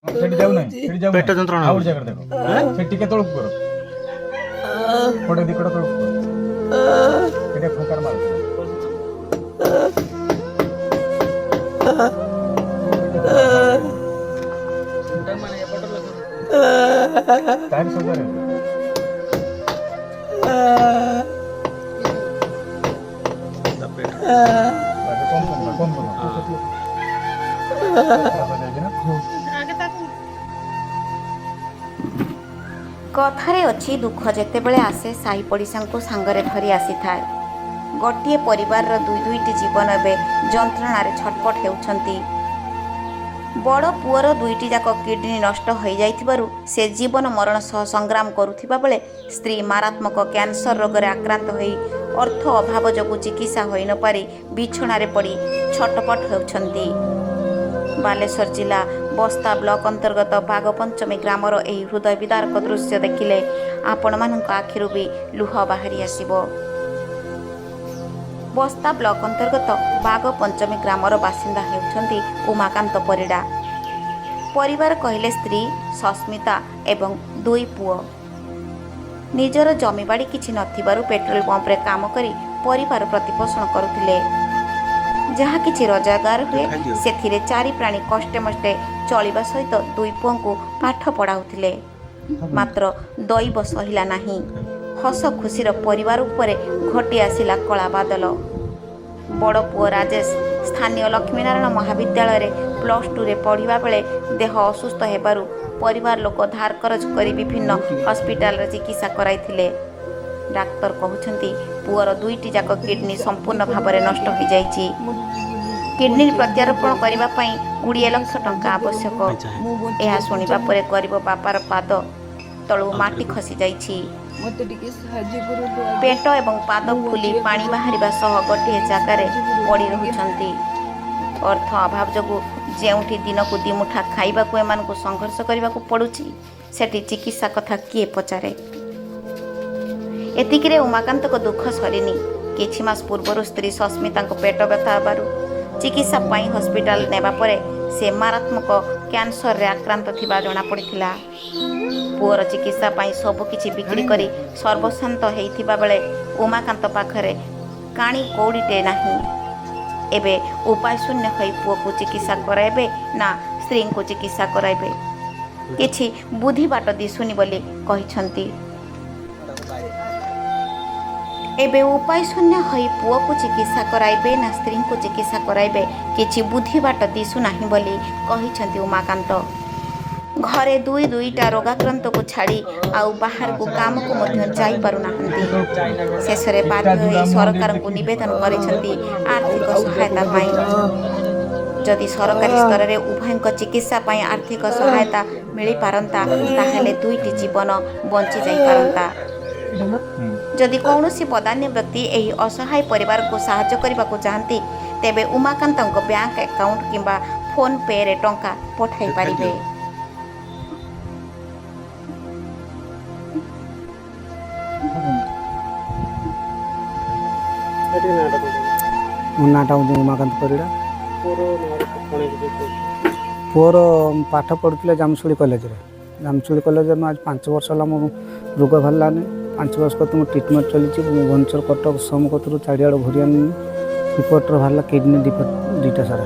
ସେଠି ଯାଉନାହିଁ, ସେଠି ଯାଉନାହିଁ। ପେଟ ଯନ୍ତ୍ରଣା ଆଉ ହଉଛି। ଗୋଟେ ଜାଗାରେ ଦେଖ। ସେଠି ଟିକେ ତଳକୁ କର, ଗୋଟେ ଦି କଡ଼ ତଳକୁ କର। ସେଠି ଫଙ୍କାର ମାର। ତାରି ସଜାରେ। କମ କମ କମ କମ ଯାଇଛି ନା। କଥାରେ ଅଛି, ଦୁଃଖ ଯେତେବେଳେ ଆସେ ସାହି ପଡ଼ିଶାଙ୍କୁ ସାଙ୍ଗରେ ଧରି ଆସିଥାଏ। ଗୋଟିଏ ପରିବାରର ଦୁଇ ଦୁଇଟି ଜୀବନ ଏବେ ଯନ୍ତ୍ରଣାରେ ଛଟପଟ ହେଉଛନ୍ତି। ବଡ଼ ପୁଅର ଦୁଇଟି ଯାକ କିଡନୀ ନଷ୍ଟ ହୋଇଯାଇଥିବାରୁ ସେ ଜୀବନ ମରଣ ସହ ସଂଗ୍ରାମ କରୁଥିବା ବେଳେ ସ୍ତ୍ରୀ ମାରାତ୍ମକ କ୍ୟାନ୍ସର ରୋଗରେ ଆକ୍ରାନ୍ତ ହୋଇ ଅର୍ଥ ଅଭାବ ଯୋଗୁଁ ଚିକିତ୍ସା ହୋଇନପାରି ବିଛଣାରେ ପଡ଼ି ଛଟପଟ ହେଉଛନ୍ତି। ବାଲେଶ୍ୱର ଜିଲ୍ଲା ବସ୍ତା ବ୍ଲକ ଅନ୍ତର୍ଗତ ବାଗପଞ୍ଚମୀ ଗ୍ରାମର ଏହି ହୃଦୟ ବିଦାରକ ଦୃଶ୍ୟ ଦେଖିଲେ ଆପଣମାନଙ୍କ ଆଖିରୁ ବି ଲୁହ ବାହାରି ଆସିବ। ବସ୍ତା ବ୍ଲକ ଅନ୍ତର୍ଗତ ବାଗପଞ୍ଚମୀ ଗ୍ରାମର ବାସିନ୍ଦା ହେଉଛନ୍ତି ଉମାକାନ୍ତ ପରିଡ଼ା। ପରିବାର କହିଲେ ସ୍ତ୍ରୀ ସସ୍ମିତା ଏବଂ ଦୁଇ ପୁଅ। ନିଜର ଜମିବାଡ଼ି କିଛି ନଥିବାରୁ ପେଟ୍ରୋଲ ପମ୍ପରେ କାମ କରି ପରିବାର ପ୍ରତିପୋଷଣ କରୁଥିଲେ। ଯାହା କିଛି ରୋଜଗାର ହୁଏ, ସେଥିରେ ଚାରି ପ୍ରାଣୀ କଷ୍ଟେ ମଷ୍ଟେ ଚଳିବା ସହିତ ଦୁଇ ପୁଅଙ୍କୁ ପାଠ ପଢ଼ାଉଥିଲେ। ମାତ୍ର ଦୈବ ସହିଲା ନାହିଁ। ହସ ଖୁସିର ପରିବାର ଉପରେ ଘୋଟି ଆସିଲା କଳା ବାଦଲ। ବଡ଼ ପୁଅ ରାଜେଶ ସ୍ଥାନୀୟ ଲକ୍ଷ୍ମୀନାରାୟଣ ମହାବିଦ୍ୟାଳୟରେ +2ରେ ପଢ଼ିବା ବେଳେ ଦେହ ଅସୁସ୍ଥ ହେବାରୁ ପରିବାର ଲୋକ ଧାର କରଜ କରି ବିଭିନ୍ନ ହସ୍ପିଟାଲରେ ଚିକିତ୍ସା କରାଇଥିଲେ। ଡାକ୍ତର କହୁଛନ୍ତି, ପୁଅର ଦୁଇଟି ଯାକ କିଡନୀ ସମ୍ପୂର୍ଣ୍ଣ ଭାବରେ ନଷ୍ଟ ହୋଇଯାଇଛି। କିଡନୀ ପ୍ରତ୍ୟାରୋପଣ କରିବା ପାଇଁ 20 ଲକ୍ଷ ଟଙ୍କା ଆବଶ୍ୟକ। ଏହା ଶୁଣିବା ପରେ ଗରିବ ବାପାର ପାଦ ତଳୁ ମାଟି ଖସି ଯାଇଛି। ମୋତେ ଟିକେ ସାହାଯ୍ୟ କରନ୍ତୁ ଆଜ୍ଞା। ପେଟ ଏବଂ ପାଦ ଫୁଲି ପାଣି ବାହାରିବା ସହ ଗୋଟିଏ ଜାଗାରେ ପଡ଼ି ରହୁଛନ୍ତି। ଅର୍ଥ ଅଭାବ ଯୋଗୁଁ ଯେଉଁଠି ଦିନକୁ ଦିମୁଠା ଖାଇବାକୁ ଏମାନଙ୍କୁ ସଂଘର୍ଷ କରିବାକୁ ପଡ଼ୁଛି, ସେଠି ଚିକିତ୍ସା କଥା କିଏ ପଚାରେ? ଏତିକିରେ ଉମାକାନ୍ତଙ୍କ ଦୁଃଖ ସରିନି। କିଛି ମାସ ପୂର୍ବରୁ ସ୍ତ୍ରୀ ସସ୍ମିତାଙ୍କ ପେଟ ବ୍ୟଥା ହେବାରୁ ଚିକିତ୍ସା ପାଇଁ ହସ୍ପିଟାଲ ନେବା ପରେ ସେ ମାରାତ୍ମକ କ୍ୟାନ୍ସରରେ ଆକ୍ରାନ୍ତ ଥିବା ଜଣାପଡ଼ିଥିଲା। ପୁଅର ଚିକିତ୍ସା ପାଇଁ ସବୁକିଛି ବିକ୍ରି କରି ସର୍ବସ୍ୱାନ୍ତ ହେଇଥିବା ବେଳେ ଉମାକାନ୍ତ ପାଖରେ କାଣି କଉଡ଼ିଟେ ନାହିଁ। ଏବେ ଉପାୟ ଶୂନ୍ୟ ହୋଇ ପୁଅକୁ ଚିକିତ୍ସା କରାଇବେ ନା ସ୍ତ୍ରୀଙ୍କୁ ଚିକିତ୍ସା କରାଇବେ, କିଛି ବୁଦ୍ଧି ବାଟ ଦିଶୁନି ବୋଲି କହିଛନ୍ତି। ଏବେ ଉପାୟ ଶୂନ୍ୟ ହୋଇ ପୁଅକୁ ଚିକିତ୍ସା କରାଇବେ ନା ସ୍ତ୍ରୀଙ୍କୁ ଚିକିତ୍ସା କରାଇବେ, କିଛି ବୁଦ୍ଧି ବାଟ ଦିଶୁନାହିଁ ବୋଲି କହିଛନ୍ତି ଉମାକାନ୍ତ। ଘରେ ଦୁଇ ଦୁଇଟା ରୋଗାକ୍ରାନ୍ତକୁ ଛାଡ଼ି ଆଉ ବାହାରକୁ କାମକୁ ମଧ୍ୟ ଯାଇପାରୁନାହାନ୍ତି। ଶେଷରେ ବାଧ୍ୟ ହୋଇ ସରକାରଙ୍କୁ ନିବେଦନ କରିଛନ୍ତି ଆର୍ଥିକ ସହାୟତା ପାଇଁ। ଯଦି ସରକାରୀ ସ୍ତରରେ ଉଭୟଙ୍କ ଚିକିତ୍ସା ପାଇଁ ଆର୍ଥିକ ସହାୟତା ମିଳିପାରନ୍ତା, ତାହେଲେ ଦୁଇଟି ଜୀବନ ବଞ୍ଚି ଯାଇପାରନ୍ତା। ଯଦି କୌଣସି ବଦାନ୍ୟ ବ୍ୟକ୍ତି ଏହି ଅସହାୟ ପରିବାରକୁ ସାହାଯ୍ୟ କରିବାକୁ ଚାହାନ୍ତି, ତେବେ ଉମାକାନ୍ତଙ୍କ ବ୍ୟାଙ୍କ ଆକାଉଣ୍ଟ କିମ୍ବା ଫୋନ୍ ପେରେ ଟଙ୍କା ପଠାଇ ପାରିବେ। ମୋ ନାଁଟା ହେଉଛି ଉମାକାନ୍ତ ପରିଡ଼ା। ପୁଅର ପାଠ ପଢ଼ୁଥିଲେ ଜାମଶୁଳି କଲେଜରେ। ଜାମଶୁଳି କଲେଜରେ ମୁଁ ଆଜି 5 ବର୍ଷ ହେଲା ମୋ ରୋଗ ବାହାରିଲାନି। 5 ବର୍ଷ କତୁ ମୋ ଟ୍ରିଟମେଣ୍ଟ ଚାଲିଛି। ମୁଁ ଭୁବନେଶ୍ୱର, କଟକ, ସମ୍ କତରୁ ଚାରିଆଡ଼େ ଘୁରି ଆଣିଲି। ରିପୋର୍ଟର ବାହାରିଲା କିଡ଼ନୀ ଦୁଇଟା ସାରା।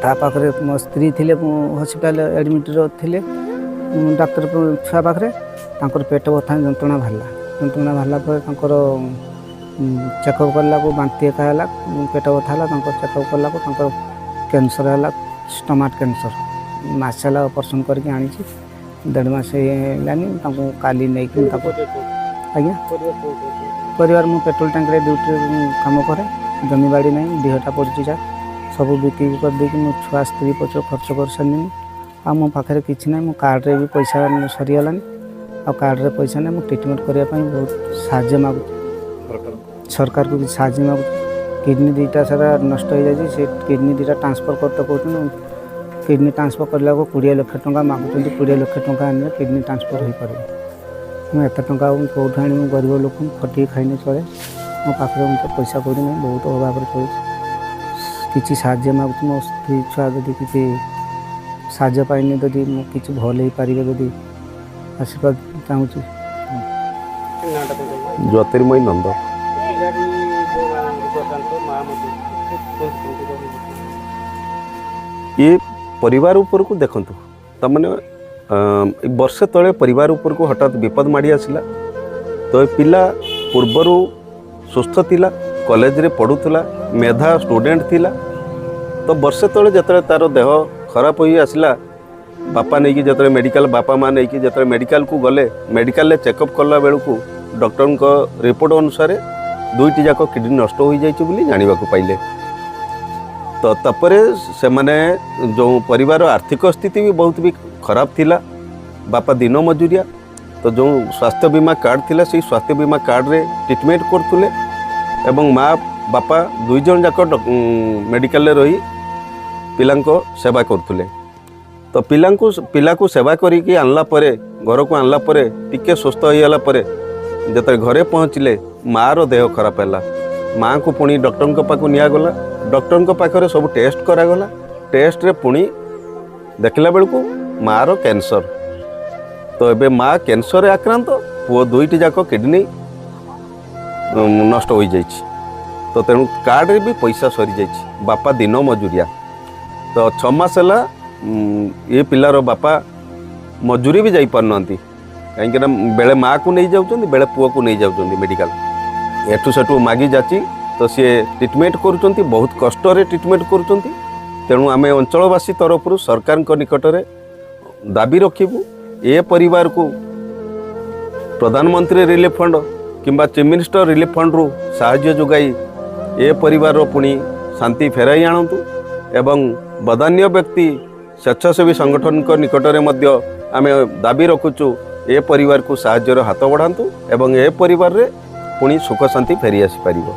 ତା ପାଖରେ ମୋ ସ୍ତ୍ରୀ ଥିଲେ, ମୁଁ ହସ୍ପିଟାଲରେ ଆଡ଼ମିଟ୍ର ଥିଲେ ଡାକ୍ତର ଛୁଆ ପାଖରେ। ତାଙ୍କର ପେଟ ବଥା ଯନ୍ତ୍ରଣା ବାହାରିଲା। ଯନ୍ତ୍ରଣା ବାହାରିଲା ପରେ ତାଙ୍କର ଚେକଅପ୍ କଲାକୁ ବାନ୍ତି ଏକା ହେଲା, ପେଟ ବଥା ହେଲା। ତାଙ୍କର ଚେକଅପ୍ କଲାକୁ ତାଙ୍କର କ୍ୟାନ୍ସର ହେଲା, ଷ୍ଟମାକ୍ କ୍ୟାନ୍ସର। ମାସେ ହେଲା ଅପରେସନ୍ କରିକି ଆଣିଛି, ଦେଢ଼ ମାସ ହେଲାନି। ତାଙ୍କୁ କାଲି ନେଇକି ମୁଁ ତାକୁ ଆଜ୍ଞା। ପରିବାର, ମୁଁ ପେଟ୍ରୋଲ ଟ୍ୟାଙ୍କରେ ଡ୍ୟୁଟିରେ କାମ କରେ। ଜମିବାଡ଼ି ନାହିଁ, ଦେହଟା ପଡ଼ିଛି ଯା ସବୁ ବିକ୍ରି କରିଦେଇକି ମୁଁ ଛୁଆ ସ୍ତ୍ରୀ ପଛ ଖର୍ଚ୍ଚ କରିସାରିଲିଣି। ଆଉ ମୋ ପାଖରେ କିଛି ନାହିଁ। ମୋ କାର୍ଡ଼ରେ ବି ପଇସା ସରିଗଲାଣି, ଆଉ କାର୍ଡ଼ରେ ପଇସା ନାହିଁ। ମୁଁ ଟ୍ରିଟମେଣ୍ଟ କରିବା ପାଇଁ ବହୁତ ସାହାଯ୍ୟ ମାଗୁଛି ସରକାରକୁ, କିଛି ସାହାଯ୍ୟ ମାଗୁଛି। କିଡ଼ନୀ ଦୁଇଟା ସାରା ନଷ୍ଟ ହେଇଯାଇଛି। ସେ କିଡ଼ନୀ ଦୁଇଟା ଟ୍ରାନ୍ସଫର୍ କରତେ କହୁଛନ୍ତି। କିଡ଼ନୀ ଟ୍ରାନ୍ସଫର୍ କରିଲାକୁ 20 ଲକ୍ଷ ଟଙ୍କା ମାଗୁଛନ୍ତି। 20 ଲକ୍ଷ ଟଙ୍କା ଆଣିଲେ କିଡ଼ନୀ ଟ୍ରାନ୍ସଫର୍ ହୋଇପାରିବ। ମୁଁ ଏତେ ଟଙ୍କା ଆଉ କେଉଁଠୁ ଆଣିବି? ମୁଁ ଗରିବ ଲୋକ, ମୁଁ ଖଟିକି ଖାଇଲେ ଚଳେ। ମୋ ପାଖରେ ମୁଁ ତ ପଇସା କଉଡ଼ି ନାହିଁ, ବହୁତ ଅଭାବରେ ଚଳୁଛି। କିଛି ସାହାଯ୍ୟ ମାଗୁଛି। ମୋ ସ୍ତ୍ରୀ ଛୁଆ ଯଦି କିଛି ସାହାଯ୍ୟ ପାଇନି। ଯଦି ମୁଁ କିଛି ଭଲ ହେଇପାରିବେ, ଯଦି ଆଶୀର୍ବାଦ ଚାହୁଁଛି। ଜ୍ୟୋତିର୍ମୟୀ ନନ୍ଦ। ଇଏ ପରିବାର ଉପରକୁ ଦେଖନ୍ତୁ, ତାମାନେ ଏଇ ବର୍ଷେ ତଳେ ପରିବାର ଉପରକୁ ହଠାତ୍ ବିପଦ ମାଡ଼ି ଆସିଲା। ତ ଏ ପିଲା ପୂର୍ବରୁ ସୁସ୍ଥ ଥିଲା, କଲେଜରେ ପଢ଼ୁଥିଲା, ମେଧା ଷ୍ଟୁଡେଣ୍ଟ ଥିଲା। ତ ବର୍ଷେ ତଳେ ଯେତେବେଳେ ତା'ର ଦେହ ଖରାପ ହୋଇ ଆସିଲା, ବାପା ନେଇକି ଯେତେବେଳେ ମେଡ଼ିକାଲ, ବାପା ମା ନେଇକି ଯେତେବେଳେ ମେଡ଼ିକାଲକୁ ଗଲେ, ମେଡ଼ିକାଲରେ ଚେକଅପ୍ କଲା ବେଳକୁ ଡକ୍ଟରଙ୍କ ରିପୋର୍ଟ ଅନୁସାରେ ଦୁଇଟି ଯାକ କିଡ଼ନୀ ନଷ୍ଟ ହୋଇଯାଇଛି ବୋଲି ଜାଣିବାକୁ ପାଇଲେ। ତ ତାପରେ ସେମାନେ ଯେଉଁ ପରିବାର ଆର୍ଥିକ ସ୍ଥିତି ବି ବହୁତ ବି ଖରାପ ଥିଲା। ବାପା ଦିନ ମଜୁରିଆ। ତ ଯେଉଁ ସ୍ୱାସ୍ଥ୍ୟ ବୀମା କାର୍ଡ଼ ଥିଲା, ସେଇ ସ୍ୱାସ୍ଥ୍ୟ ବୀମା କାର୍ଡ଼ରେ ଟ୍ରିଟମେଣ୍ଟ କରୁଥିଲେ ଏବଂ ମା ବାପା ଦୁଇ ଜଣ ଯାକ ମେଡ଼ିକାଲରେ ରହି ପିଲାଙ୍କ ସେବା କରୁଥିଲେ। ତ ପିଲାକୁ ସେବା କରିକି ଆଣିଲା ପରେ, ଘରକୁ ଆଣିଲା ପରେ, ଟିକେ ସୁସ୍ଥ ହେଇଗଲା ପରେ ଯେତେବେଳେ ଘରେ ପହଞ୍ଚିଲେ, ମାଆର ଦେହ ଖରାପ ହେଲା। ମାଆଙ୍କୁ ପୁଣି ଡକ୍ଟରଙ୍କ ପାଖକୁ ନିଆଗଲା। ଡକ୍ଟରଙ୍କ ପାଖରେ ସବୁ ଟେଷ୍ଟ କରାଗଲା। ଟେଷ୍ଟରେ ପୁଣି ଦେଖିଲା ବେଳକୁ ମାଆର କ୍ୟାନ୍ସର। ତ ଏବେ ମା କ୍ୟାନ୍ସରରେ ଆକ୍ରାନ୍ତ, ପୁଅ ଦୁଇଟି ଯାକ କିଡ଼ନୀ ନଷ୍ଟ ହୋଇଯାଇଛି। ତ ତେଣୁ କାର୍ଡ଼ରେ ବି ପଇସା ସରିଯାଇଛି। ବାପା ଦିନ ମଜୁରିଆ। ତ 6 ମାସ ହେଲା ଏ ପିଲାର ବାପା ମଜୁରୀ ବି ଯାଇପାରୁନାହାନ୍ତି, କାହିଁକିନା ବେଳେ ମାଆକୁ ନେଇଯାଉଛନ୍ତି, ବେଳେ ପୁଅକୁ ନେଇଯାଉଛନ୍ତି ମେଡ଼ିକାଲ। ଏଠୁ ସେଠୁ ମାଗି ଯାଚି ତ ସିଏ ଟ୍ରିଟମେଣ୍ଟ କରୁଛନ୍ତି, ବହୁତ କଷ୍ଟରେ ଟ୍ରିଟମେଣ୍ଟ କରୁଛନ୍ତି। ତେଣୁ ଆମେ ଅଞ୍ଚଳବାସୀ ତରଫରୁ ସରକାରଙ୍କ ନିକଟରେ ଦାବି ରଖିବୁ, ଏ ପରିବାରକୁ ପ୍ରଧାନମନ୍ତ୍ରୀ ରିଲିଫ ଫଣ୍ଡ କିମ୍ବା ଚିଫ୍ ମିନିଷ୍ଟର ରିଲିଫ ଫଣ୍ଡରୁ ସାହାଯ୍ୟ ଯୋଗାଇ ଏ ପରିବାରର ପୁଣି ଶାନ୍ତି ଫେରାଇ ଆଣନ୍ତୁ ଏବଂ ବଦାନ୍ୟ ବ୍ୟକ୍ତି, ସ୍ୱେଚ୍ଛାସେବୀ ସଂଗଠନଙ୍କ ନିକଟରେ ମଧ୍ୟ ଆମେ ଦାବି ରଖୁଛୁ, ଏ ପରିବାରକୁ ସାହାଯ୍ୟର ହାତ ବଢ଼ାନ୍ତୁ ଏବଂ ଏ ପରିବାରରେ ପୁଣି ସୁଖ ଶାନ୍ତି ଫେରି ଆସିପାରିବ।